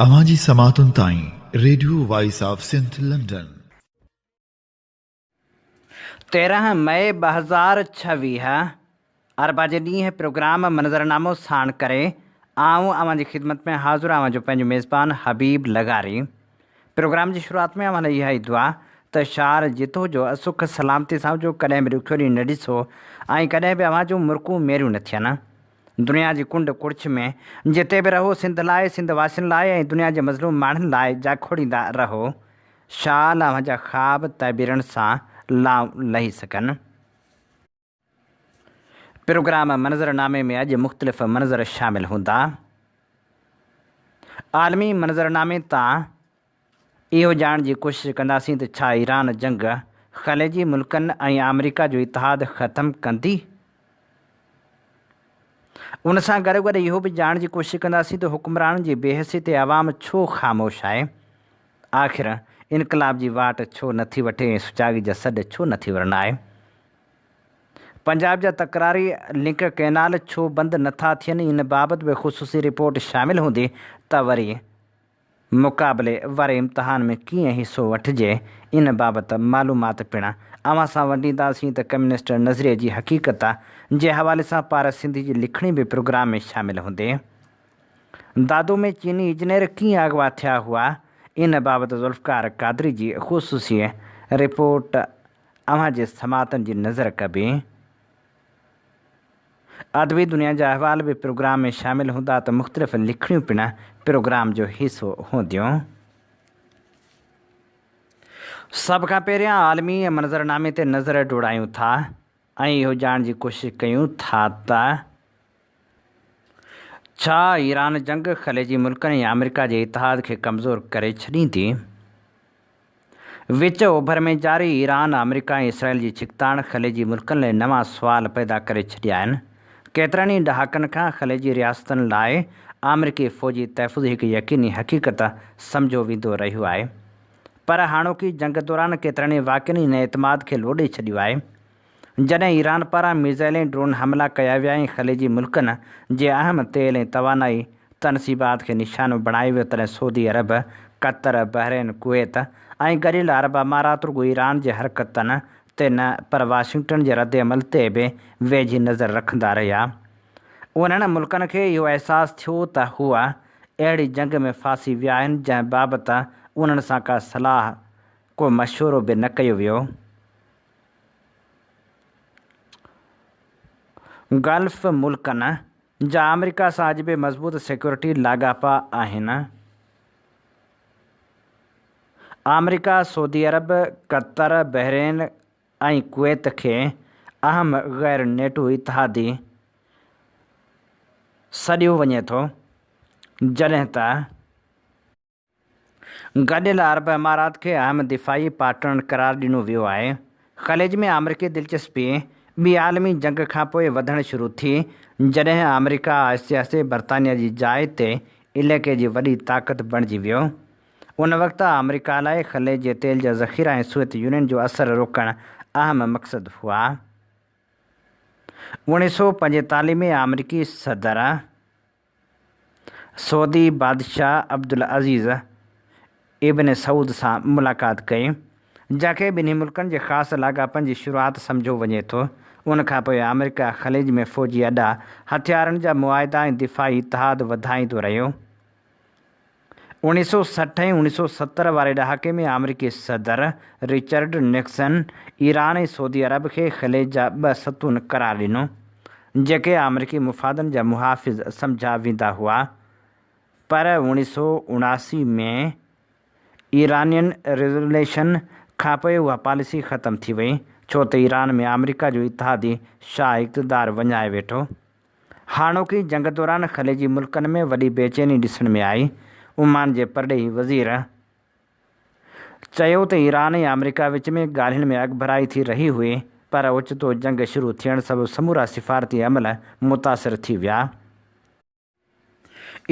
اوهان جي سماعتن تائين radio voice of Sindh London. 13 مئي 2026 اربع جي ڏينهن پروگرام منظرنامو ساڻ ڪري آئون اوهان جي خدمت ۾ حاضر اوهان جو پنهنجو ميزبان حبيب لغاري پروگرام جي شروعات ۾ اوهان لاء اها ئي دعا ته شار جتو جو سک سلامتي سان هجو ڪڏهن به ڏکيو ڏينهن نه ڏسو ۽ ڪڏهن به اوهان جون مرڪون ميريون نه ٿين. دنيا جي ڪنڊ ڪڙڇ ۾ جتي به رهو سنڌ لاء، سنڌ واسين لاء ۽ دنيا جي مظلوم ماڻهن لاء جاکوڙيندا رهو. شال اوهان جا خواب تعبيرن سان لائون لهي سگهن. پروگرام منظر نامي ۾ اڄ مختلف منظر شامل هوندا. عالمي منظر نامي تان اهو ڄاڻڻ جي ڪوشش ڪنداسين ته ڇا ايران جنگ خليجي ملڪن ۽ آمريڪا جو اتحاد ختم ڪندي؟ ان سان گڏوگڏ اهو به ڄاڻڻ جي ڪوشش ڪنداسين ته حڪمرانن جي بي حسي تي عوام ڇو خاموش آهي؟ آخر انقلاب جي واٽ ڇو نٿي وٺي ۽ سجاڳي جا سڏ ڇو نٿي ورنائي؟ پنجاب جا تڪراري لنڪ ڪئنال ڇو بند نٿا ٿين ان بابت به خصوصي رپورٽ شامل هوندي ته وري مقابلي واري امتحان ۾ ڪيئن حصو وٺجي، ان بابت معلومات پڻ اوهان سان ونڊينداسين ته ڪميونسٽ نظريي جي حقيقت جي حوالي سان پارس سنڌي جي لکڻي به پروگرام ۾ شامل هوندي. دادو ۾ چيني اجنير ڪيئن اغوا ٿيا هئا، ان بابت ذوالفقار قادري جي خصوصي رپورٽ اوهان جي سماعتن جي نظر ڪبي. ادبي دنيا جا احوال به پروگرام ۾ شامل هوندا ته مختلف لکڻيون پڻ پروگرام جو حصو هونديون. سڀ کان پهريان عالمي منظرنامي تي نظر ڊوڙايون ٿا ۽ اهو ڄاڻڻ جي ڪوشش ڪيون ٿا ته ڇا ايران جنگ خليجي ملڪن ۽ آمريڪا جي اتحاد کي ڪمزور ڪري ڇڏيندي؟ وچ اوڀر ۾ جاري ايران، آمريڪا ۽ اسرائيل جي ڇڪتاڻ خليجي ملڪن لاء نوان سوال پيدا ڪري ڇڏيا آهن. ڪيترن ئي ڏهاڪن کان خليجي رياستن لاء آمريڪي فوجي تحفظ هڪ يقيني حقيقت سمجهيو ويندو رهيو آهي. پر هاڻوڪي جنگ دوران ڪيترن ئي واقعن ان اعتماد کي لوڏي ڇڏيو آهي. جڏهن ايران پاران ميزائل ۽ ڊرون حملا ڪيا ويا ۽ خليجي ملڪن جي اهم تيل ۽ توانائي تنصيبات کي نشانو بڻايو ويو تڏهن سعودي عرب، قطر، بحرين، ڪويت ۽ گڏيل عرب امارات رڳو ايران جي حرڪتن تي نه پر واشنگٽن جي ردعمل تي به ويجهي نظر رکندا رهيا. انهن ملڪن کي اهو احساس ٿيو ته هو اهڙي جنگ ۾ ڦاسي ويا آهن جنهن بابت انهن سان ڪا صلاح ڪو مشورو به نه ڪيو ويو. گلف ملڪن جا آمريڪا سان اڄ به مضبوط سيڪيورٽي لاڳاپا آهن. آمريڪا سعودي عرب، قطر، بحرين ۽ ڪويت کي اهم غير نيٽو اتحادي سڏيو وڃي ٿو، جڏهن ته. گڏيل عرب امارات کي اهم دفاعي پارٽنر قرار ڏنو ويو آهي. خليج ۾ آمريڪي دلچسپي ٻي عالمي جنگ کانپوء وڌڻ شروع ٿي، جڏهن آمريڪا آهستي آهستي برطانيا جي جاء تي علائقي جي وڏي طاقت بڻجي ويو. ان وقت آمريڪا لاء خليج جي تيل جا ذخيرا ۽ سوويت يونين جو اثر روڪڻ اهم مقصد هئا. 1945 ۾ آمريڪي صدر. سعودي بادشاهه عبدالعزيز ابن سعود سان ملاقات ڪئي، جنهن کي ٻنهي ملڪن جي خاص لاڳاپن جي شروعات سمجهيو وڃي ٿو. ان کانپوء آمريڪا خليج ۾ فوجي اڏا، هٿيارن جا معاهدا ۽ دفاعي اتحاد وڌائيندو رهيو. 1960 ۽ 1970 واري ڏهاڪي ۾ آمريڪي صدر رچرڊ نڪسن ايران ۽ سعودي عرب کي خليج جا ٻه ستون قرار ڏنو. جيڪي آمريڪي مفادن جا محافظ سمجهيا ويندا هئا، پر 1979 ۾ ايرانين ريزوليشن کانپوء اها پاليسي ختم ٿي وئي، ڇو ته ايران ۾ آمريڪا جو اتحادي شاهه اقتدار وڃائي ويٺو. هاڻوڪي جنگ دوران خليجي ملڪن ۾ وڏي بيچيني ڏسڻ ۾ آئي. عمان جي پرڏيهي وزير. چيو ته ايران ۽ آمريڪا وچ ۾ ڳالهين ۾ اڳڀرائي ٿي رهي هئي پر اوچتو جنگ شروع ٿيڻ سبب سمورا سفارتي عمل متاثر ٿي ويا.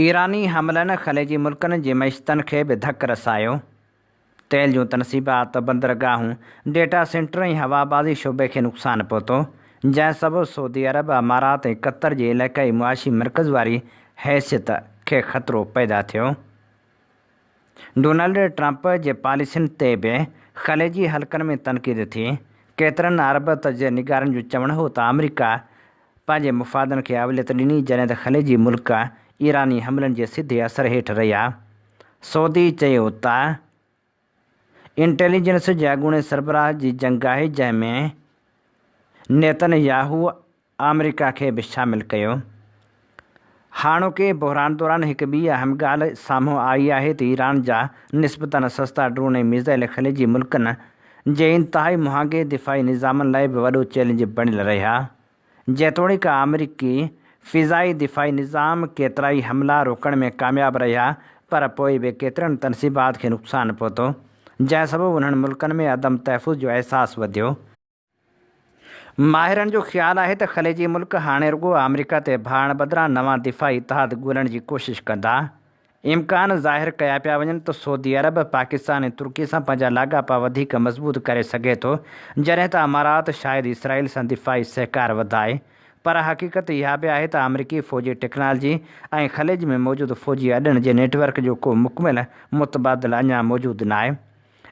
ايراني حملن خليجي ملڪن جي معيشتن کي به ڌڪ رسايو. تيل جون تنصيبات، بندرگاهون، ڊيٽا سينٽر ۽ هوابازي شعبي کي نقصان پهتو، جنهن سبب سعودي عرب، امارات ۽ قطر جي علائقائي معاشي مرڪز واري حيثيت کي خطرو پيدا ٿيو. ڊونلڊ ٽرمپ جي پاليسين تي به خليجي حلقن ۾ تنقيد ٿي. ڪيترن عرب تجزيه نگارن جو چوڻ هو ته آمريڪا پنهنجي مفادن کي اوليت ڏني جڏهن ته خليجي ملڪ ايراني حملن جي سڌي اثر هيٺ رهيا. سعودي چيو ته انٽيليجنس جي اڳوڻي سربراهه جي جنگ آهي جنهن ۾ نيتن ياهو آمريڪا کي به شامل ڪيو. هاڻوڪي بحران دوران هڪ ٻي اهم ڳالهه سامهون آئي آهي ته ايران جا نسبتاً سستا ڊرون ۽ ميزائل خليجي ملڪن جي انتهائي مهانگي دفاعي نظامن لاء به وڏو چئلينج بڻيل رهيا. جيتوڻيڪ آمريڪي فضائي دفاعي نظام ڪيترائي حملا روڪڻ ۾ ڪامياب رهيا پر پوء به ڪيترن تنصيبات کي نقصان پهتو، جنهن سبب انهن ملڪن ۾ عدم تحفظ جو احساس وڌيو. ماهرن جو خيال آهي ته خليجي ملڪ هاڻي رڳو آمريڪا تي ڀاڙڻ بدران نوان دفاعي اتحاد ڳولڻ جي ڪوشش ڪندا. امڪان ظاهر ڪيا پيا وڃن ته سعودي عرب، پاڪستان ۽ ترڪي سان پنهنجا لاڳاپا وڌيڪ مضبوط ڪري سگهي ٿو، جڏهن ته امارات شايد اسرائيل سان دفاعي سهڪار وڌائي. پر حقيقت اها به آهي ته آمريڪي فوجي ٽيڪنالجي ۽ خليج ۾ موجود فوجي اڏن جي نيٽ ورڪ جو ڪو مڪمل متبادل اڃا موجود ناهي.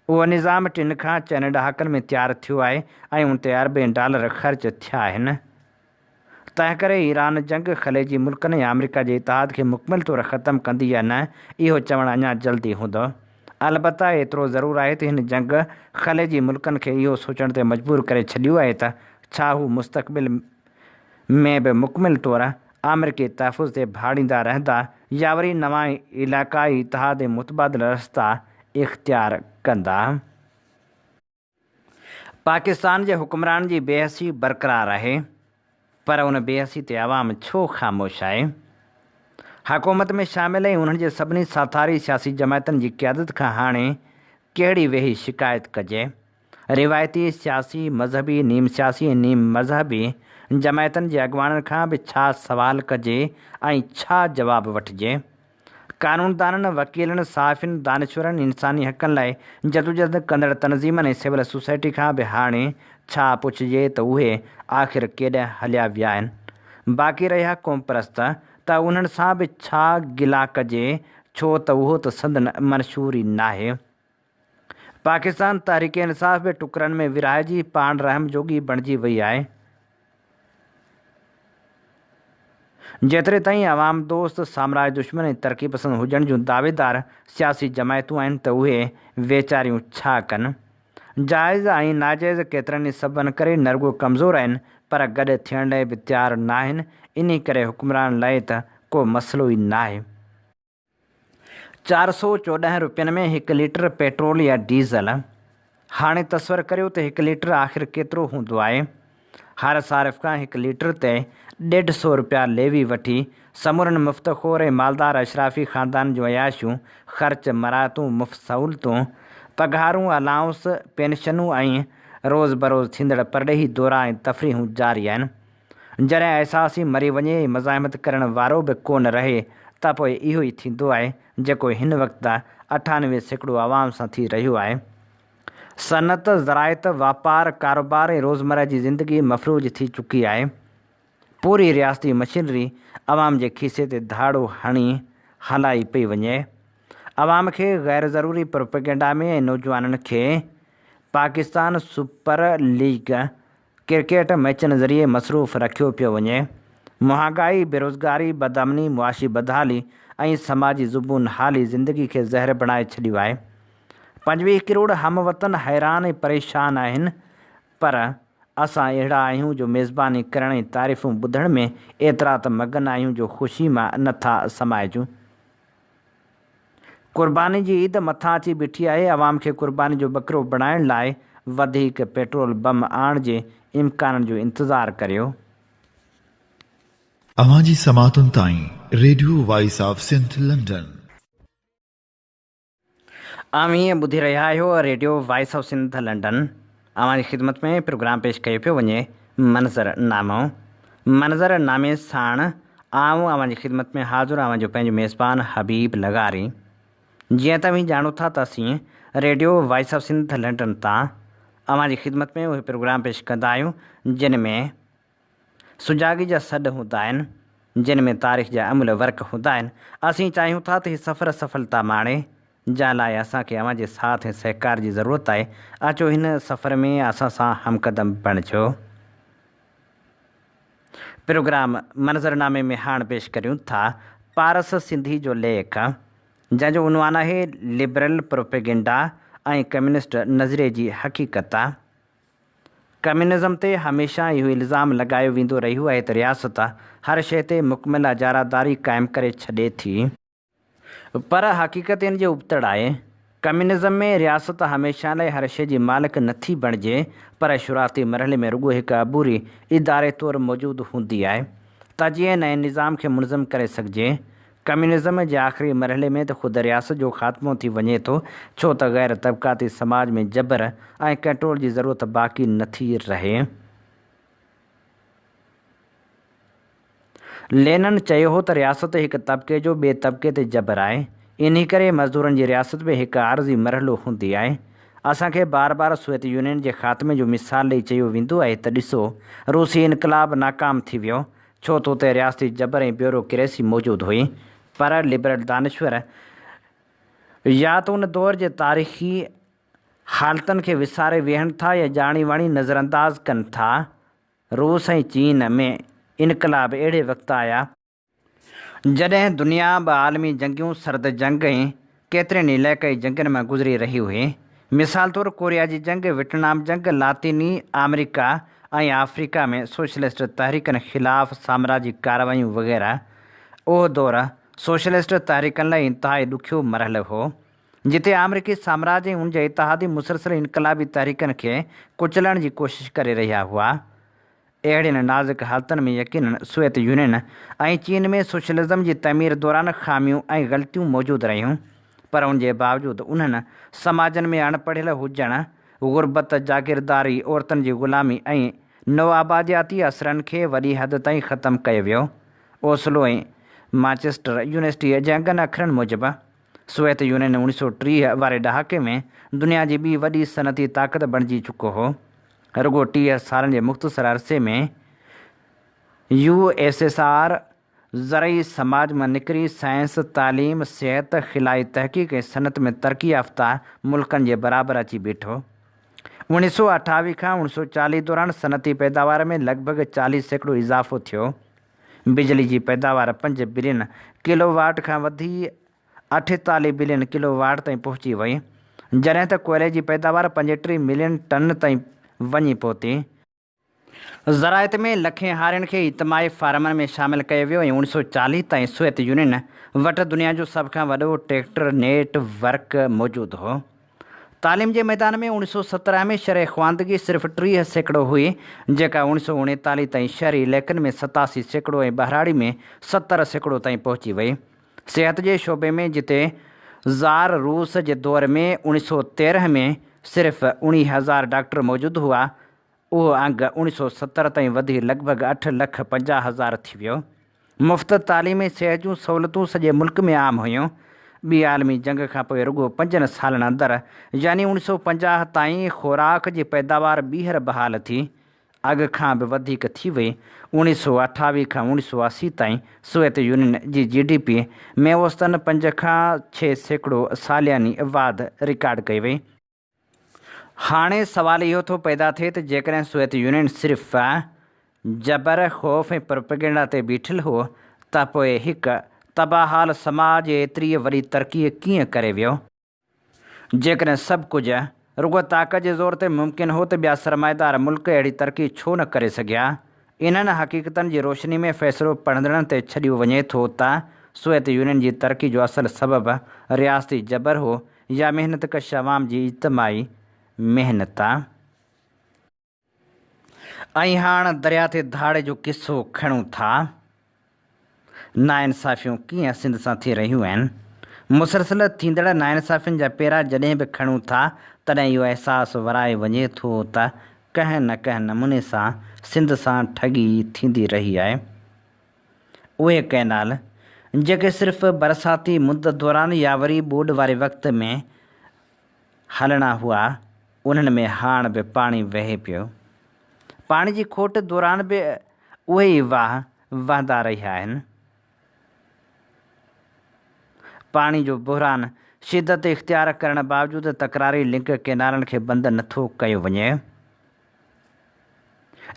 اهو نظام ٽن کان چئن ڏهاڪن ۾ تيار ٿيو آهي ۽ ان تي اربين ڊالر خرچ ٿيا آهن. تنهنڪري ايران جنگ خليجي ملڪن ۽ آمريڪا جي اتحاد کي مڪمل طور ختم ڪندي يا نه اهو چوڻ اڃا جلدي هوندو. البته ايترو ضرور آهي ته هن جنگ خليجي ملڪن کي اهو سوچڻ تي مجبور ڪري ڇڏيو آهي ته ڇا هو مستقبل ۾ به مڪمل طور آمريڪي تحفظ تي ڀاڙيندا رهندا يا وري نوان علائقائي اتحاد ۽ متبادل رستا اختيار ڪندا. پاڪستان جي حڪمرانن جي بي حسي برقرار آهي پر ان بي حسي تي عوام ڇو خاموش آهي؟ حڪومت ۾ شامل ۽ انهن جي سڀني ساٿاري سياسي جماعتن جي قيادت کان هاڻي ڪهڙي ويهي شڪايت ڪجي؟ روايتي سياسي، مذهبي، نيم سياسي ۽ نيم مذهبي جماعتن جي اڳواڻن کان به ڇا سوال ڪجي ۽ ڇا جواب وٺجي؟ قانوندانن، وڪيلن، صحافين، دانشورن، انساني حقن لاء جدوجهد ڪندڙ تنظيمن ۽ سول سوسائٽي کان به هاڻي ڇا پڇجي ته اهي آخر ڪيڏانهن هليا ويا آهن؟ باقي رهيا قومپرست ته انهن سان به ڇا گلا ڪجي ڇو ته اهو ته سندن منشور ئي ناهي. پاڪستان تحريڪ انصاف به ٽڪرن ۾ ورهائجي پاڻ رحم جوڳي بڻجي وئي آهي. جيتري تائين عوام دوست، سامراج دشمن ۽ ترقي پسند هجڻ جون دعويدار سياسي جماعتون آهن ته اهي ويچاريون ڇا ڪن؟ جائز ۽ ناجائز ڪيترن ئي سببن ڪري نه رڳو ڪمزور آهن پر گڏ ٿيڻ لئه به تيار ناهن، انهي ڪري حڪمرانن لئه ته ڪو مسئلو ئي ناهي. 414 روپين ۾ هڪ ليٽر پيٽرول يا ڊيزل. هاڻي تصور ڪريو ته هڪ ليٽر آخر ڪيترو هوندو آهي. هر صارف کان هڪ ليٽر تي ڏيڍ سئو روپيا ليوي وٺي سمورن مفت خور ۽ مالدار اشرافي خاندانن جون عياشيون، خرچ، مراعتون، مفت سهولتون، پگهارون، الائونس، پينشنون ۽ روز بروز ٿيندڙ پرڏيهي دورا ۽ تفريحون جاري آهن. جڏهن احساس ئي مري وڃي ۽ مزاحمت ڪرڻ وارو به ڪو نه رهي ته پوء اهو ئي ٿيندو آهي جيڪو هن وقت 98% عوام سان ٿي رهيو آهي. صنعت، زراعت، واپار، ڪاروبار ۽ روزمره جي زندگي مفلوج ٿي چڪي آهي. پوري رياستي مشينري عوام جي کيسي تي ڌاڙو هڻي هلائي پئي وڃي. عوام کي غير ضروري پروپيگنڊا ۾ ۽ نوجوانن کي پاڪستان سپر ليگ ڪرڪيٽ ميچن ذريعي مصروف رکيو پيو وڃي. مهانگائي، بيروزگاري، بدامني، معاشي بدحالي ۽ سماجي زبون حالي زندگي کي زهر بڻائي ڇڏيو آهي. 25 ڪروڙ هم وطن حيران ۽ پريشان آهن پر اسان اهڙا آهيون جو ميزباني ڪرڻ ۽ تعريفون ٻڌڻ ۾ ايترا ته مگن آهيون جو خوشي مان نه ٿا سمائجون. قرباني جي عيد مٿان اچي بيٺي آهي، عوام کي قرباني جو ٻڪرو بڻائڻ لاء وڌيڪ پيٽرول بم آڻڻ جي امڪانن جو انتظار ڪريو. اوهان جي سماعتن تائين radio voice of Sindh London. اوهين ٻڌي رهيا آهيو radio voice of Sindh London. اوهان جي خدمت ۾ پروگرام پيش ڪيو پيو وڃي منظر نامو. منظر نامي ساڻ آئون اوهان جي خدمت ۾ حاضر اوهان جو پنهنجو ميزبان حبيب لغاري. جيئن ته اوهين ڄاڻو ٿا ته اسين radio voice of Sindh London تان اوهان جي خدمت ۾ اهي پروگرام پيش ڪندا آهيون جن ۾ سجاڳي جا سڏ هوندا آهن جن ۾ تاريخ جا املهه ورق هوندا آهن. اسين چاهيون ٿا ته هي سفر سڦلتا ماڻي. جنهن لاء اسان کي اوهان جي ساٿ ۽ سهڪار جي ضرورت آهي. اچو هن سفر ۾ اسان سان همقدم بڻجو. پروگرام منظرنامي ۾ هاڻ پيش ڪريون ٿا پارس سنڌي جو ليک جنهن جو عنوان آهي لبرل پروپيگنڊا ۽ ڪميونسٽ نظريي جي حقيقت. ڪميونزم تي هميشه اهو الزام لڳايو ويندو رهيو آهي ته رياست هر شيء تي مڪمل اجاراداري قائم ڪري ڇڏي ٿي. پر حقيقت ان جي ابتڙ آهي. ڪميونزم ۾ رياست هميشه لاء هر شيء جي مالڪ نٿي بڻجي پر شروعاتي مرحلي ۾ رڳو هڪ عبوري اداري طور موجود هوندي آهي ته جيئن نئين نظام کي منظم ڪري سگهجي. ڪميونزم جي آخري مرحلي ۾ ته خود رياست جو خاتمو ٿي وڃي ٿو ڇو ته غير طبقاتي سماج ۾ جبر ۽ ڪنٽرول جي ضرورت باقي نٿي رهي. لينن چيو هو ته رياست هڪ طبقي جو ٻئي طبقي تي جبر آهي، انهي ڪري مزدورن جي رياست به هڪ عارضي مرحلو هوندي آهي. اسان کي بار بار سوويت يونين جي خاتمي جو مثال ڏئي چيو ويندو آهي ته ڏسو روسي انقلاب ناڪام ٿي ويو ڇو ته اتي رياستي جبر ۽ بيورو ڪريسي موجود هئي پر لبرل دانشور يا ته ان دور جي تاريخي حالتن کي وساري ويهن ٿا يا ڄاڻي واڻي نظرانداز ڪن ٿا. روس ۽ چين ۾ انقلاب اهڙي وقت آيا، جڏهن دنيا ٻه عالمي جنگيون، سرد جنگ ۽ ڪيترين علائقائي جنگين مان گذري رهي هئي. مثال طور ڪوريا جي جنگ، ويٽنام جنگ، لاطيني آمريڪا ۽ آفريڪا ۾ سوشلسٽ تحريڪن خلاف سامراجي ڪارروايون وغيره. اهو دور سوشلسٽ تحريڪن لاء انتهائي ڏکيو مرحلو هو. جتي آمريڪي سامراج ۽ ان جا اتحادي مسلسل انقلابي تحريڪن کي ڪچلڻ جي ڪوشش ڪري رهيا هئا. اهڙين نازڪ حالتن ۾ يقينن سوويت يونين ۽ چين ۾ سوشلزم جي تعمير دوران خاميون ۽ غلطيون موجود رهيون پر ان جي باوجود انهن سماجن ۾ اڻ پڙهيل هجڻ، غربت، جاگيرداري، عورتن جي غلامي ۽ نوآبادياتي اثرن کي وڏي حد تائين ختم ڪيو ويو. اوسلو ۽ مانچسٽر يونيورسٽيء جي انگن اکرن موجب سوويت يونين 1930 واري ڏهاڪي ۾ دنيا جي ٻي وڏي صنعتي طاقت بڻجي چڪو هو. رڳو 30 سالن جي مختصر عرصي ۾ يو ايس ايس آر زرعي سماج مان نڪري سائنس، تعليم، صحت، خلائي تحقيق ۽ صنعت ۾ ترقي يافته ملڪن جي برابر اچي بيٺو. 1928 کان 1940 دوران صنعتي پيداوار ۾ لڳ ڀڳ 40% اضافو ٿيو. بجلي جي پيداوار پنج بلين ڪلو واٽ کان وڌي 48 بلين ڪلو واٽ تائين پهچي وئي، جڏهن ته ڪوئلي جي پيداوار 35 ملين ٽن تائين وڃي پهتي. زراعت ۾ لکين هارين کي اجتماعي فارمن ۾ شامل ڪيو ويو ۽ 1940 تائين سوويت يونين وٽ دنيا جو سڀ کان وڏو ٽريڪٽر نيٽ ورڪ موجود هو. تعليم جي ميدان ۾ 1917 ۾ شرح خواندگي صرف 30% هئي، جيڪا 1939 تائين شهري علائقن ۾ 87% ۽ ٻهراڙي ۾ 70% تائين پهچي وئي. صحت جي شعبي ۾ جتي زار روس جي دور ۾ 1913 ۾ صرف 19 هزار ڊاڪٽر موجود هئا، اهو انگ 1970 تائين وڌي لڳ ڀڳ اٺ لک 50 هزار ٿي ويو. مفت تعليم ۽ صحت جون سهولتون سڄي ملڪ ۾ عام هيون. ٻي عالمي جنگ کان پوء رڳو پنجن سالن اندر يعني 1950 تائين خوراڪ جي پيداوار ٻيهر بحال ٿي، اڳ کان به وڌيڪ ٿي وئي. 1928 کان 1980 تائين سوويت يونين جي جي ڊي پي ۾ اوسطن پنج کان 6% سالياني واڌ رڪارڊ ڪئي وئي. هاڻي سوال اهو ٿو پيدا ٿئي ته جيڪڏهن سوويت يونين صرف جبر، خوف ۽ پروپيگنڊا تي بيٺل هو ته پوء هڪ تباهه حال سماج ايتري وڏي ترقي ڪيئن ڪري ويو؟ جيڪڏهن سڀ ڪجهه رڳو طاقت جي زور تي ممڪن هو ته ٻيا سرمائيدار ملڪ اهڙي ترقي ڇو نه ڪري سگهيا؟ انهن حقيقتن جي روشني ۾ فيصلو پڙهندڙن تي ڇڏيو وڃي ٿو ته سوويت يونين جي ترقي جو اصل سبب رياستي جبر هو يا محنت ڪش عوام جي اجتماعي محنت. ۽ هاڻ دريا تي ڌاڙي جو قصو کڻون ٿا. ناانصافيون ڪيئن سنڌ سان ٿي رهيون آهن. مسلسل ٿيندڙ ناانصافين جا پيرا جڏهن به کڻون ٿا تڏهن اهو احساس ورائي وڃي ٿو ته ڪنهن نه ڪنهن نموني سان سنڌ سان ٺڳي ٿيندي رهي آهي. اهي ڪئنال جيڪي صرف برساتي مند دوران يا وري ٻوڏ واري وقت ۾ هلڻا هئا انهن ۾ هاڻ به پاڻي وهي پيو. پاڻي جي کوٽ دوران به اهي ئي واهه وهندا رهيا آهن. پاڻي جو بحران شدت اختيار ڪرڻ باوجود تڪراري لنڪ ڪئنالن کي بند نٿو ڪيو وڃي.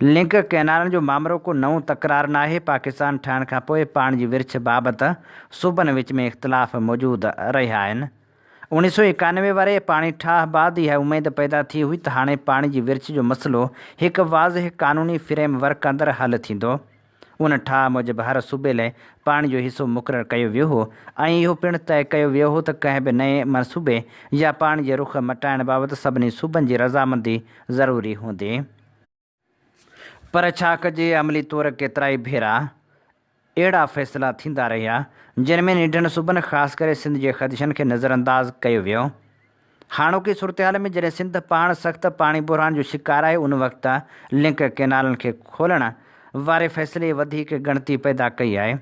لنڪ ڪئنالن جو مامرو ڪو نئون تڪرار ناهي، پاڪستان ٺهڻ کانپوء پاڻي جي ورڇ بابت صوبن وچ ۾ اختلاف موجود رهيا آهن. 1991 واري پاڻي ٺاهه بعد اها اميد پيدا ٿي هئي ته هاڻي پاڻي جي ورڇ جو مسئلو هڪ واضح قانوني فريم ورڪ اندر حل ٿيندو. ان ٺاهه موجب هر صوبي لئه پاڻي جو حصو مقرر ڪيو ويو هو ۽ اهو پڻ طئي ڪيو ويو هو ته ڪنهن به نئين منصوبي يا پاڻي جي رخ مٽائڻ بابت سڀني صوبن جي رضامندي ضروري هوندي. پر ڇا ڪجي عملي طور ڪيترائي ڀيرا اهڙا فيصلا ٿيندا رهيا، جن ۾ ننڍن صوبن خاص ڪري سنڌ جي خدشن کي نظرانداز ڪيو ويو. هاڻوڪي صورتحال ۾ جڏهن سنڌ پاڻ سخت پاڻي بحران جو شڪار آهي ان وقت لنڪ ڪئنالن کي کولڻ واري فيصلي وڌيڪ ڳڻتي پيدا ڪئي آهي.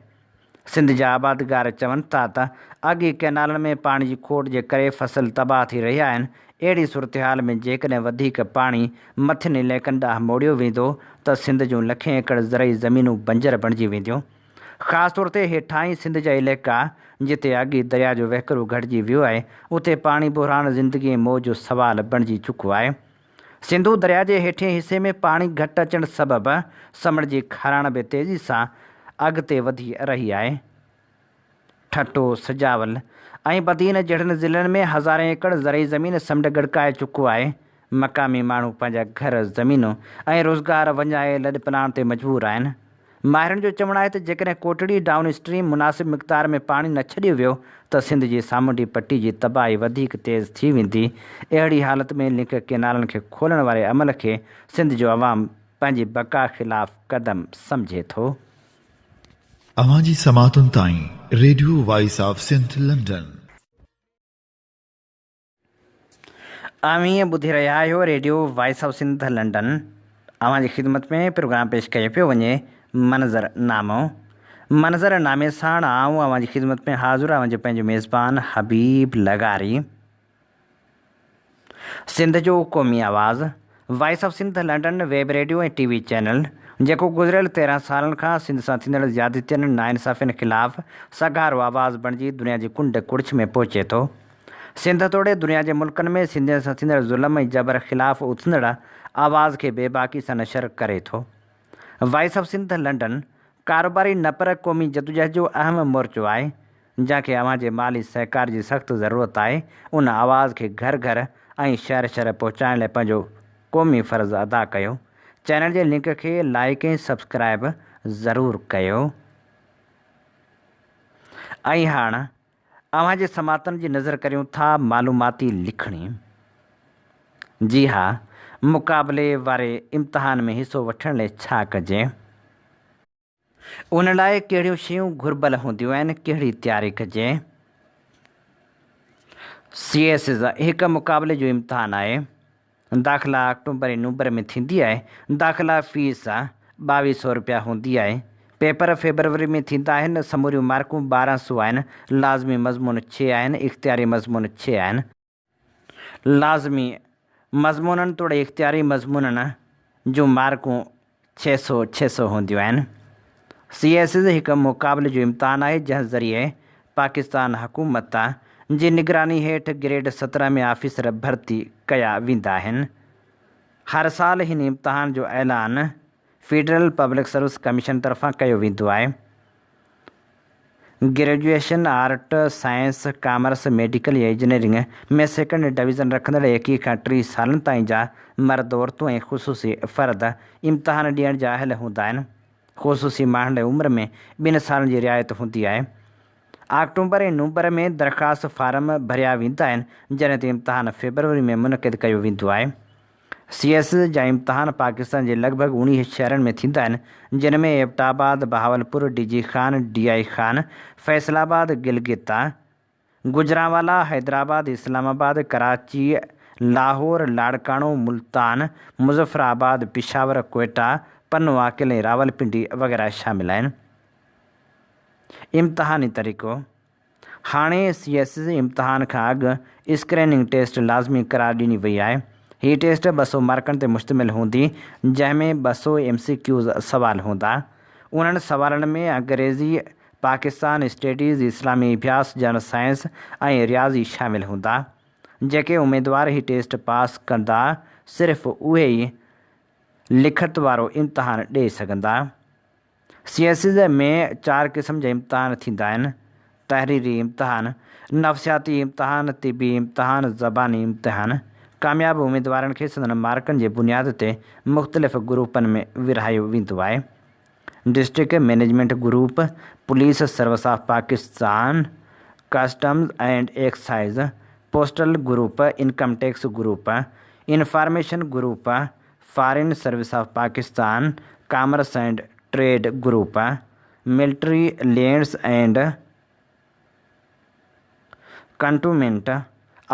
سنڌ جا آبادگار چون ٿا ته اڳ ئي ڪئنالن ۾ پاڻي جي کوٽ جي ڪري فصل تباهه ٿي رهيا آهن، اهڙي صورتحال ۾ جيڪڏهن وڌيڪ پاڻي مٿين علائقن ڏانهن موڙيو ويندو ته سنڌ جون لکين ايڪڙ زرعي زمينون بنجر بڻجي وينديون. خاص طور تي هيٺاهين سنڌ جا علائقا جتي اڳ ئي درياء جو وهڪرو گهٽجي ويو آهي، اتي پاڻي بحران زندگي ۽ موت جو سوال بڻجي چڪو آهي. سنڌو درياء جي هيٺئين حصي ۾ پاڻي گهٽ اچڻ سبب سمنڊ جي کاراڻ به تيزي سان اڳتي وڌي رهي آهي. ٺٽو، سجاول ۽ بدين جهڙن ضلعن ۾ هزارين ايڪڙ زرعي زمين سمنڊ ڳڙڪائي چڪو آهي. مقامي ماڻهو پنهنجا گهر، زمينون ۽ روزگار وڃائي لڏپلاڻ تي مجبور آهن. ماهرن جو چوڻ آهي ته جيڪڏهن ڪوٽڙي ڊائون اسٽريم مناسب مقدار ۾ پاڻي نه ڇڏيو ويو ته سنڌ جي سامونڊي پٽي جي تباهي وڌيڪ تيز ٿي ويندي، اهڙي حالت ۾ لنڪ ڪينالن کي کولڻ واري عمل کي سنڌ جو عوام پنهنجي بقا خلاف قدم سمجهي ٿو. اوهان جي سماعتن تائين radio voice of Sindh London. اوهين ٻڌي رهيا آهيو radio voice of Sindh London اوهان جي خدمت ۾ پروگرام پيش ڪيو پيو وڃي منظر نامو منظر نامي ساڻ آئون اوهان جي خدمت ۾ حاضر اوهان جو پنهنجو ميزبان حبيب لغاري سنڌ جو قومي آواز voice of Sindh London web radio ۽ T V channel جيڪو گذريل 13 سالن کان سنڌ سان ٿيندڙ زيادتين ناانصافين خلاف سگهارو آواز بڻجي دنيا جي ڪنڊ ڪڙڇ ۾ پهچي ٿو سنڌ توڙي دنيا جي ملڪن ۾ سنڌين سان ٿيندڙ ظلم ۽ جبر خلاف اٿندڙ آواز کي بيباڪي سان نشر ڪري ٿو. وائس آف سنڌ لنڊن ڪاروباري نه پر قومي جدوجهد جو اهم مورچو آهي، جنهن کي اوهان جي مالي سهڪار جي سخت ضرورت آهي، ان آواز کي گهر گهر ۽ شهر شهر پهچائڻ لاء پنهنجو قومي فرض ادا ڪيو. چينل جي لنڪ کي لائيڪ ۽ سبسڪرائيب ضرور ڪيو. ۽ هاڻ اوهان جي سماعتن جي نظر ڪريون ٿا معلوماتي لکڻي. جي ها، مقابلي واري امتحان ۾ حصو وٺڻ لئي ڇا ڪجي؟ ان لاء ڪهڙيون شيون گهربل هونديون آهن، ڪهڙي تياري ڪجي؟ سي ايس ايس هڪ مقابلي جو امتحان آهي. داخلا آڪٽومبر ۽ نومبر ۾ ٿيندي آهي. داخلا فيس ٻاويهه سئو رپيا هوندي آهي. پيپر فيبروري ۾ ٿيندا آهن. سموريون مارڪون 12 سئو آهن. لازمي مضمون ڇهه آهن. اختياري مضمون ڇهه آهن. لازمي مضمونن توڙي اختياري مضمونن جون مارڪون ڇهه سئو ڇهه سئو هونديون آهن. سي ايس ايس هڪ مقابلي جو امتحان آهي جنهن ذريعي پاڪستان حڪومت جي نگراني هيٺ گريڊ 17 ۾ آفيسر ڀرتي ڪيا ويندا آهن. هر سال هن امتحان جو اعلان فيڊرل پبلڪ سروس ڪميشن طرفان ڪيو ويندو آهي. Graduation, art, science, commerce, medical يا انجنيئرنگ ۾ سيڪنڊ ڊويزن رکندڙ 21 کان 30 سالن تائين جا مرد، عورتون ۽ خصوصي فرد امتحان ڏيڻ جا اهل هوندا آهن. خصوصي ماڻهن لاء عمر ۾ ٻن سالن جي رعايت هوندي آهي. آڪٽومبر ۽ نومبر ۾ درخواست فارم ڀريا ويندا آهن، جڏهن ته امتحان فيبروري ۾ منعقد ڪيو ويندو آهي. سي ايس جا امتحان پاڪستان جي لڳ ڀڳ 19 شهرن ۾ ٿيندا آهن، جن ۾ Abbottabad, Bahawalpur, D G Khan, D I Khan, Faisalabad, Gilgit, Gujranwala, Hyderabad, Islamabad, Karachi, Lahore, Larkana, Multan, Muzaffarabad, Peshawar, Quetta, Pano Aqil ۽ Rawalpindi وغيره شامل آهن. امتحاني طريقو. هاڻي سي ايس سي امتحان کان اڳ اسڪريننگ ٽيسٽ لازمي قرار ڏني وئي آهي. هي ٽيسٽ 200 مارڪن تي مشتمل هوندي، جنهن ۾ 200 ايم سي ڪيوز سوال هوندا. انهن سوالن ۾ انگريزي، پاڪستان اسٽڊيز، اسلامي اڀياس، جنرل سائنس ۽ رياضي شامل هوندا. جيڪي اميدوار هي ٽيسٽ پاس ڪندا صرف اهي ئي لکت وارو امتحان ڏئي سگهندا. سي ايس ايز ۾ چار قسم جا امتحان ٿيندا آهن، تحريري امتحان، نفسياتي امتحان، طبي امتحان، زباني امتحان. ڪامياب اميدوارن کي سندن مارڪن جي بنياد تي مختلف گروپن ۾ ورهايو ويندو آهي. District management group, police service of Pakistan, customs and excise, postal group, income tax group, information group, foreign service of Pakistan, commerce and trade group, military lands and cantonment,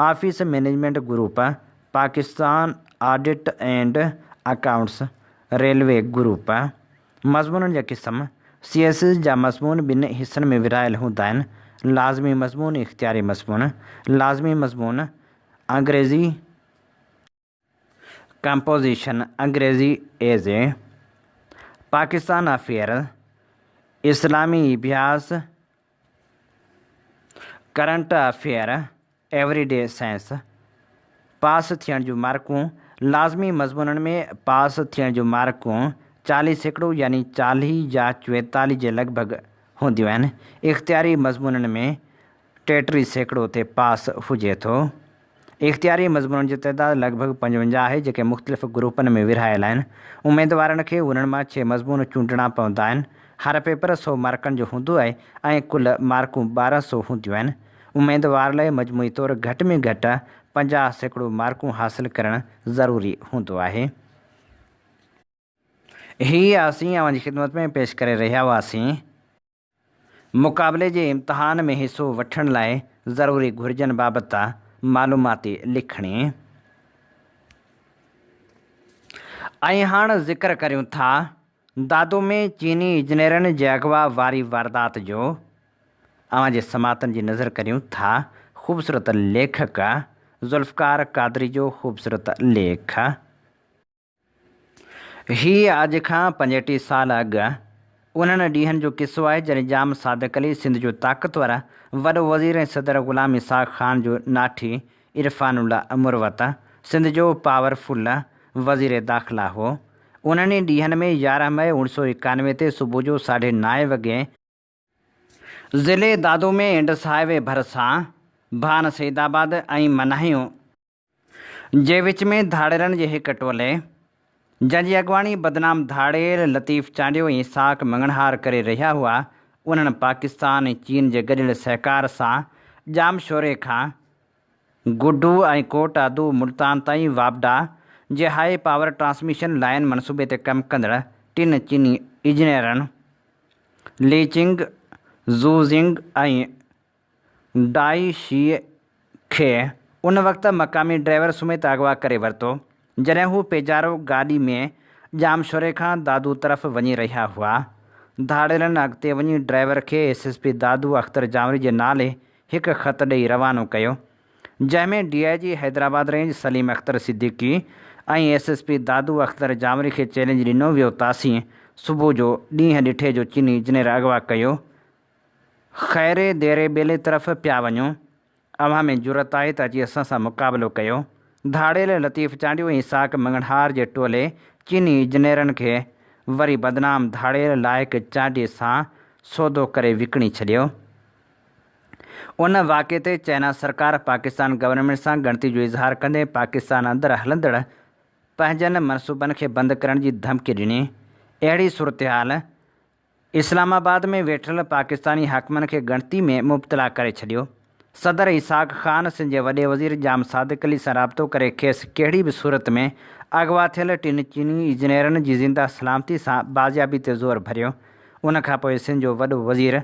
office management group, Pakistan audit and accounts, railway group. مضمونن جا قسم، C S S جا مضمون ٻن حصن ۾ ورهايل هوندا آهن، لازمي مضمون، اختياري مضمون. لازمي مضمون، انگريزي، ڪمپوزيشن، انگريزي، ايزي، پاڪستان افيئر، اسلامي اڀياس، current affair, every day science, pass ٿيڻ جون مارڪون، لازمي مضمونن ۾ پاس ٿيڻ جون مارڪون 40% يعني 40 يا 44 جي لڳ ڀڳ هونديون آهن. اختياري مضمونن ۾ 33% تي پاس هجي ٿو. اختياري مضمونن جو تعداد لڳ ڀڳ 55 آهي، جيڪي مختلف گروپن ۾ ورهايل آهن. اميدوارن کي انهن مان ڇهه مضمون چونڊڻا پوندا آهن. هر پيپر سئو مارڪن جو هوندو آهي ۽ ڪل مارڪون ٻارهن سئو هونديون آهن. اميدوار لاء مجموعي طور گهٽ ۾ گهٽ 50% مارڪون حاصل ڪرڻ ضروري هوندو آهي. هي اسين اوهان جي خدمت ۾ پيش ڪري رهيا هئاسين. مقابلي جي امتحان ۾ حصو وٺڻ لاء ضروري گهرجن بابت معلوماتي لکڻي. ۽ هاڻ ذڪر ڪريون ٿا دادو ۾ چيني اجنيرن جي اغوا واري واردات جو. اوهان جي سماعتن جي نظر ڪريون ٿا خوبصورت ليکڪ ذوالفقار قادري جو خوبصورت ليک. هي اڄ کان 35 سال اڳ انهن ڏينهن جو قصو آهي جڏهن ڄام صادق علي سنڌ جو طاقتور وڏو وزير ۽ صدر غلام اسحاق خان جو ناٺي عرفان الله مروت سنڌ جو پاور فل وزير داخلا هو. انهن ئي ڏينهن ۾ 11 مئي 1991 تي صبح جو ساڍي نائين وڳي ضلعي دادو ۾ انڊس هاء وي ڀرسان ڀان سيد آباد ۽ مناهيون جي وچ ۾ ڌاڙيلن جي هڪ ٽولي، جنهن جي اڳواڻي بدنام ڌاڙيل لطيف چانڊيو ۽ اسحاق مڱڻهار ڪري رهيا هئا، انهن پاڪستان ۽ چين جي گڏيل سهڪار سان ڄامشوري کان گڊو ۽ ڪوٽ ادو ملتان تائين واپڊا جي هاء پاور ٽرانسميشن لائين منصوبي تي ڪم ڪندڙ ٽن چيني اجنيئرن لي چنگ، زو زنگ ۽ ڊائي شيء کي ان وقت مقامي ڊرائيور سميت اغوا ڪري ورتو، جڏهن هو پيجارو گاڏي ۾ ڄامشوري کان دادو طرف وڃي رهيا هئا. ڌاڙيلن اڳتي وڃي ڊرائيور کي S S P Dadu Akhtar Janwari جي نالي هڪ خط ڏئي روانو ڪيو، جنهن ۾ D I G Hyderabad range Saleem Akhtar Siddiqui ۽ S S P Dadu Akhtar Janwari کي چئلينج ڏنو ويو تاسين صبح جو ڏينهن ڏٺي جو چيني انجنيئر اغوا ڪيو خيري ديري ٻيلي طرف پيا وڃو، اوهان ۾ جرئت آهي ته اچي اسان سان مقابلو ڪيو. ڌاڙيل لطيف چانڊيو ۽ اسحاق مڱڻهار جي ٽولي چيني اجنيرن کي وري بدنام ڌاڙيل لائق چانڊيي سان سودو ڪري وڪڻي ڇڏيو. ان واقعي تي چائنا سرڪار پاڪستان گورنمينٽ سان ڳڻتي جو اظهار ڪندي پاڪستان اندر هلندڙ پنهنجن منصوبن کي بند ڪرڻ جي ڌمڪي ڏني. اهڙي صورتحال اسلام آباد ۾ ويٺل پاڪستاني حاڪمن کي ڳڻتي ۾ مبتلا ڪري ڇڏيو. صدر اسحاق خان سنڌ جي وڏي وزير ڄام صادق علي سان رابطو ڪري کيس ڪهڙي به صورت ۾ اغوا ٿيل ٽن چيني انجنيئرن جي زنده سلامتي سان بازيابي تي زور ڀريو. ان کانپوء سنڌ جو وڏو وزير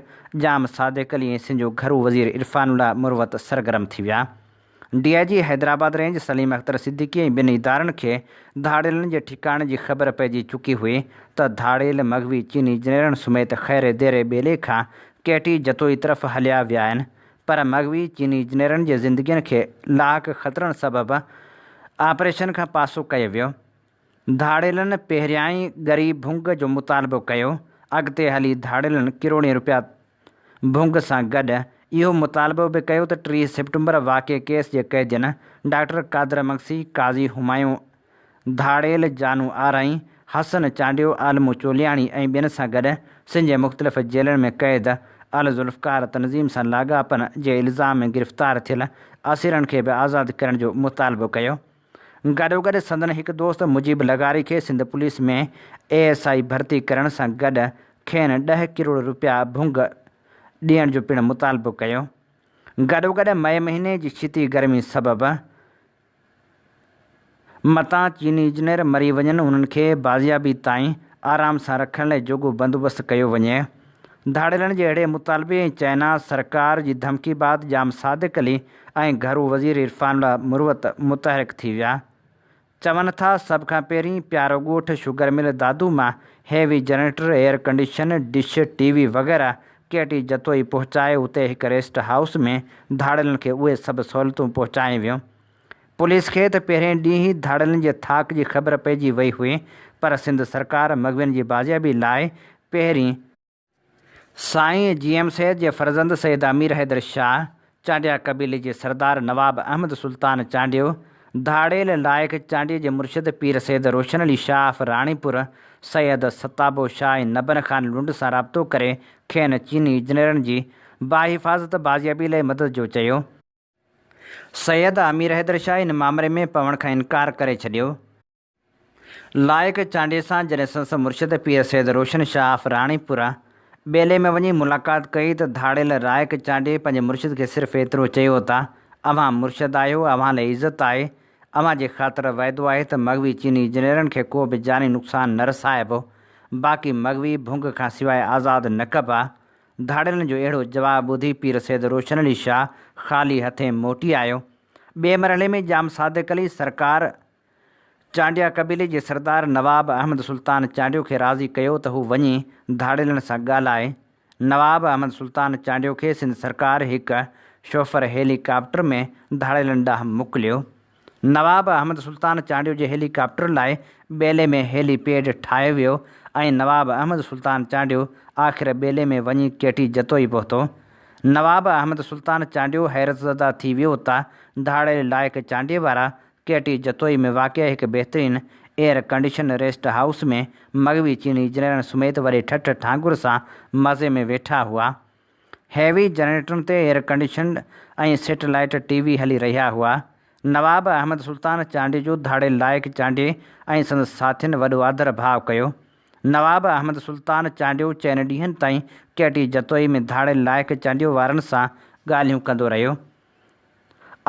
ڄام صادق علي ۽ سنڌ جو گهرو وزير عرفان الله مروت سرگرم ٿي ويا. D I G Hyderabad range Saleem Akhtar Siddiqui ۽ ٻين ادارن کي ڌاڙيلن جي ٺڪاڻي جي خبر پئجي چڪي هئي ته ڌاڙيل مغوي چيني انجنيئرن سميت خيري ديري ٻيلي کان ڪيٽي جتوئي طرف هليا ويا آهن پر مغوي چيني انجنيئرن جي زندگين کي لاحق خطرن سبب آپريشن کان پاسو ڪيو ويو. ڌاڙيلن پهريائين ڳري ڀنگ جو مطالبو ڪيو، اڳتي هلي ڌاڙيلن ڪروڙين روپيا ڀونگ سان گڏ اهو مطالبو به ڪيو ته 30 سيپٽمبر واقعي ڪيس جي قيدين ڊاڪٽر قادر مگسي، قاضي همايون ڌاڙيل جانو آرائين، حسن چانڊيو، عالمو چولياڻي ۽ ٻين سان گڏ سنڌ جي مختلف جيلن ۾ قيد الذوالفقار تنظيم سان لاڳاپن جي الزام ۾ گرفتار ٿيل اسيرن کي به آزاد ڪرڻ جو مطالبو ڪيو. گڏوگڏ سندن هڪ دوست مجيب لغاري کي Sindh police ۾ A S I ڀرتي ڪرڻ سان گڏ کين ڏهه ڪروڙ رپيا ڀونگ ڏيڻ جو پڻ مطالبو ڪيو. گڏوگڏ مئي مهيني جي ڇتي گرمي سبب متان چيني انجنيئر مري وڃن انهن کي بازيابي تائين آرام سان رکڻ لاء جوڳو بندوبست ڪيو وڃي. ڌاڙيلن جي اهڙي مطالبي ۽ چائنا سرڪار جي ڌمڪي بعد ڄام صادق علي ۽ گهرو وزير عرفان الله مروت متحرڪ ٿي ويا. چون ٿا سڀ کان پهرين پيارو ڳوٺ شگر مل دادو مان heavy generator, air condition, dish, T V وغيره ڪي ٽي جتوئي پهچائي اتي هڪ ريسٽ هائوس ۾ ڌاڙيلن کي اهي سڀ سهولتون پهچايون ويون. پوليس کي ته پهرئين ڏينهن ئي ڌاڙيلن جي ٿاڪ جي خبر پئجي وئي هئي پر سنڌ سرڪار مغوين جي بازيابي لاء پهرين سائين جي ايم سيد جي فرزند سيد امير حيدر شاهه، چانڊيا قبيلي جي سردار نواب احمد سلطان چانڊيو، ڌاڙيل لائق چانڊيي جي مرشد پير سيد روشن علي شاهه آف راڻيپور، سيد ستابو شاهه ۽ نبن خان لنڊ سان رابطو ڪري کين چيني انجنيئرن جي باحفاظت بازيابي لاء مدد جو چيو. سيد امير حيدر شاهه ان مامري ۾ پوڻ کان انڪار ڪري ڇڏيو. لائق چانڊيي سان جڏهن سندس مرشد پير سيد روشن شاهه آف راڻيپور ٻيلي ۾ وڃي ملاقات ڪئي ته ڌاڙيل لائق چانڊيي پنهنجي مرشد کي صرف ايترو چيو ته اوهان مرشد آهيو، اوهان لاء عزت آهي، اوهان جي خاطر وعدو آهي ته مغوي چيني انجنيئرن کي ڪو به جاني نقصان نه رسائبو، باقي مغوي ڀونگ کان سواء آزاد نه ڪبا. ڌاڙيلن جو اهڙو جواب ٻڌي پير سيد روشن علي شاهه خالي هٿين موٽي آيو. ٻئي مرحلي ۾ ڄام صادق علي سرڪار چانڊيا قبيلي جي سردار نواب احمد سلطان چانڊيو کي راضي ڪيو ته هو وڃي ڌاڙيلن سان ڳالهائي. نواب احمد سلطان چانڊيو کي سنڌ سرڪار هڪ شوفر هيلي ڪاپٽر ۾ ڌاڙيلن ڏانهن موڪليو. نواب احمد سلطان چانڊيو جي هيلي ڪاپٽر لاء ٻيلي ۾ هيلي پيڊ ٺاهيو ويو ۽ نواب احمد سلطان چانڊيو آخر ٻيلي ۾ وڃي ڪيٽي جتوئي پهتو. نواب احمد سلطان چانڊيو حيرت زده ٿي ويو ته ڌاڙيل لائق چانڊيي وارا ڪيٽي جتوئي ۾ واقع هڪ بهترين ايئر ڪنڊيشن ريسٽ هائوس ۾ مغوي چيني انجنيئرن سميت وڏي ٺٺ ٺانگر سان مزي ۾ ويٺا هئا. هيوي جنريٽرن تي ايئر ڪنڊيشنڊ ۽ سيٽلائيٽ ٽي وي هلي رهيا هئا. نواب احمد سلطان چانڊيي جو ڌاڙيل لائق چانڊيي ۽ سندس ساٿين وڏو آڌر ڀاء ڪيو. نواب احمد سلطان چانڊيو چئن ڏينهن تائين ڪيٽي جتوئي ۾ ڌاڙيل لائق چانڊيو وارن سان ڳالهيون ڪندو رهيو.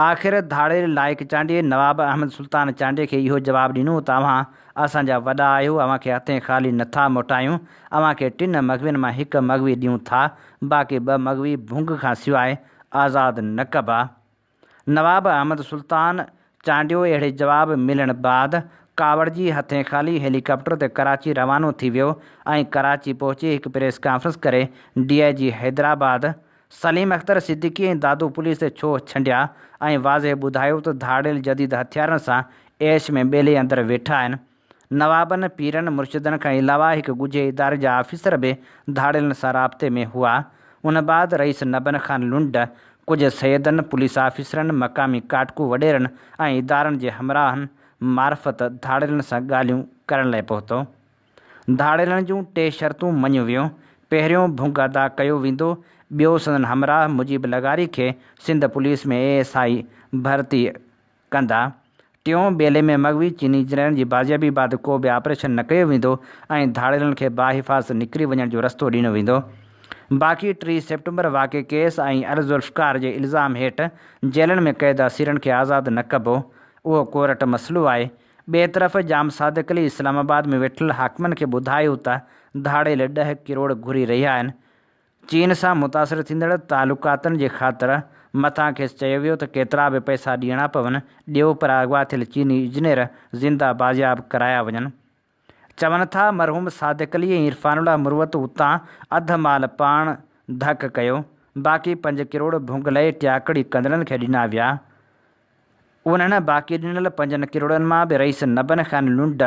آخر ڌاڙيل لائق چانڊيي نواب احمد سلطان چانڊيي کي اهو جواب ڏنو ته اوهان اسان جا وڏا آهيو، اوهان کي هٿين خالي نه ٿا موٽايون، اوهان کي ٽن مغوين مان هڪ مغوي ڏيون ٿا، باقي ٻه مغوي ڀونگ کان سواء آزاد نه ڪبا. نواب احمد سلطان چانڊيو اهڙي جواب ملڻ بعد ڪاوڙجي هٿين خالي هيليڪاپٽر تي ڪراچي روانو ٿي ويو ۽ ڪراچي پهچي هڪ پريس ڪانفرنس ڪري D I G Hyderabad Saleem Akhtar Siddiqui ۽ Dadu police تي ڇوهه ڇنڊيا ۽ واضح ٻڌايو ته ڌاڙيل جديد هٿيارن سان عيش ۾ ٻيلي اندر ويٺا آهن. نوابن، پيرن، مرشدن کان علاوه هڪ ڳجهي اداري جا آفيسر به ڌاڙيلن سان رابطي ۾ هئا. ان بعد رئيس نبن خان لنڊ، ڪجهه سيدن، پوليس آفيسرن، مقامي ڪاٽڪو وڏيرن ۽ ادارن جي همراهن معرفت ڌاڙيلن سان ڳالهيون ڪرڻ لاء پهتو. ڌاڙيلن جون ٽي شرطون مڃيون ويون، پهريون ڀونگ ادا ڪيو ويندو، ٻيو سندن همراهه مجيب لغاري کي Sindh police ۾ A S I ڀرتي ڪندا، ٽيون ٻيلي ۾ مغوي چيني انجنيئرن جي بازيابي بعد ڪو به آپريشن نه ڪيو ويندو ۽ ڌاڙيلن کي باحفاظت نڪري وڃڻ جو رستو ڏنو ويندو. باقي 30 سيپٽمبر واقعي ڪيس ۽ الذوالفقار جي الزام هيٺ جيلن ۾ قيد اسيرن کي آزاد نه ڪبو، اهو ڪورٽ مسئلو آهي، ٻئي طرف ڄام صادق علي اسلام آباد ۾ ويٺل حاڪمن کي ٻڌايو ته ڌاڙيل ڏهه ڪروڙ گهري رهيا آهن، چين سان متاثر ٿيندڙ تعلقاتن جي خاطر مٿان کيس چيو ويو ته ڪيترا به پئسا ڏيڻا پون ڏيو پر اغوا ٿيل چيني انجنيئر زنده بازياب ڪرايا وڃن. چون ٿا مرحوم صادق علي ۽ عرفان الله مروت اتان اڌ مال پاڻ ڌڪ ڪيو، باقي پنج ڪروڙ ڀونگ لئي ٽياڪڙي ڪندڙن کي ڏنا ويا. انهن باقي ڏنل پنجن ڪروڙن مان به رئيس نبن خان لنڊ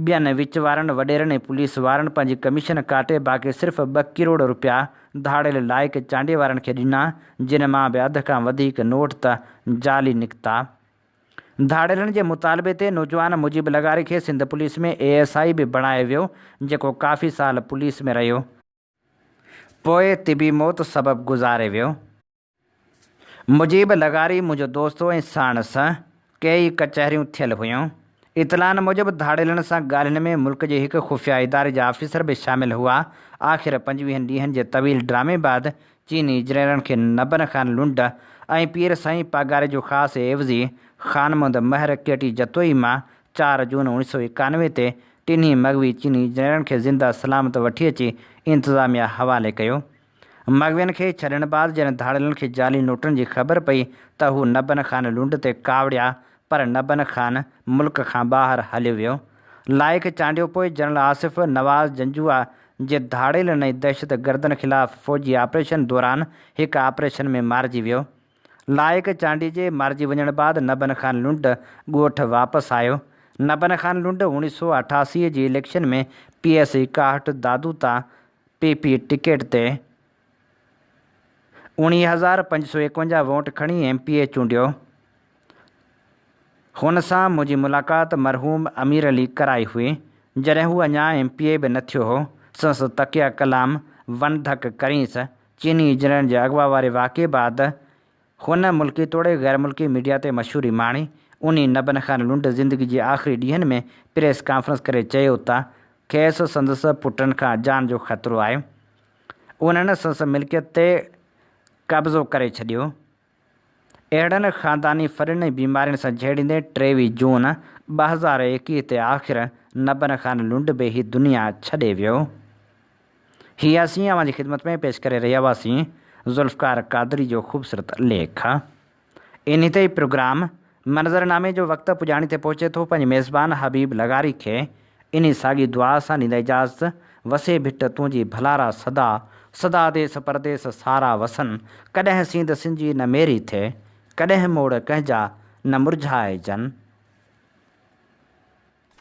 ٻين وچ وارن وڏيرن ۽ پوليس وارن پنهنجي ڪميشن ڪاٽي باقي صرف ٻه ڪروڙ روپيا ڌاڙيل لائق چانڊيي وارن کي ڏنا، جن مان به اڌ کان وڌيڪ نوٽ ته جعلي نڪتا. ڌاڙيلن جي مطالبي تي نوجوان مجيب لغاري کي Sindh police ۾ A S I به بڻايو ويو، جيڪو ڪافي سال پوليس ۾ رهيو. پوء طبي موت سبب گذاري ويو. مجيب لغاري منهنجو دوست هو ۽ ساڻس ڪيئي ڪچهريون ٿيل هيون. اطلاعن موجب ڌاڙيلن سان ڳالهين ۾ ملڪ جي هڪ خفيه اداري جا آفيسر به شامل هئا. آخر پنجويهن ڏينهن جي طويل ڊرامي بعد چيني اجنيرن کي نبن خان لنڊ ۽ پير سائين پاڳاري جو خاص عيوضي خان محمد مهر ڪيٽي جتوئي مان چار جون اوڻيهه سؤ ايڪانوي تي ٽنهي مغوي چيني اجنيرن کي زنده سلامت وٺي اچي انتظاميا حوالي ڪيو. مغوين کي ڇڏڻ بعد جڏهن ڌاڙيلن کي جعلي نوٽن جي خبر پئي ته هو نبن خان لنڊ تي ڪاوڙيا پر نبن خان ملڪ کان ٻاهر هليو ويو. لائق چانڊيو پوء جنرل آصف نواز جنجوعه جي ڌاڙيلن ۽ دهشتگردن خلاف فوجي آپريشن دوران هڪ آپريشن ۾ مارجي ويو. لائق چانڊيي جي مارجي وڃڻ بعد نبن خان لنڊ ڳوٺ واپس آيو. نبن خان لنڊ 1988 جي اليڪشن ۾ پي ايس ايڪاهٺ دادو تان پي پي ٽڪيٽ تي 19551 ووٽ کڻي ايم پي اي چونڊيو. هن سان منهنجي ملاقات مرحوم امير علي ڪرائي هئي، جڏهن هو اڃا ايم پي اي به نه ٿيو هو. سندس تڪيه ڪلام ون ڌڪ ڪرينس چيني انجنيئرن جي اغوا واري واقعي بعد هن ملڪي توڙي غير ملڪي ميڊيا تي مشهوري ماڻي. انهي نبن خان لنڊ زندگي جي آخري ڏينهن ۾ پريس ڪانفرنس ڪري چيو ته کيس سندس پٽن کان جان جو خطرو آهي. انهن سندس ملڪيت تي قبضو ڪري ڇڏيو. اهڙن خانداني ڦڏن ۽ بيمارين سان جهيڙيندي 23 جون 2021 تي آخر نبن خان لنڊ به هي دنيا ڇڏي ويو. هي اسين اوهان جي خدمت ۾ پيش ڪري رهيا هئاسين ذوالفقار قادري جو خوبصورت ليک. انهي تي ئي پروگرام منظرنامي جو وقت پڄاڻي تي پهچي ٿو پنهنجي ميزبان حبيب لغاري کي انهي ساڳي دعا سان ڏيندا اجازت وسي ڀٽ تنهنجي ڀلارا سدا سدا ديس پرديس سارا وسن ڪڏهن سينڌ سنجي نه ميري ٿئي ڪڏهن موڙ ڪنهن جا نه مرجهائجن.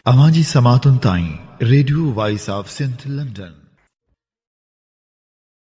اوهان جي سماعتن تائين radio voice of Sindh London.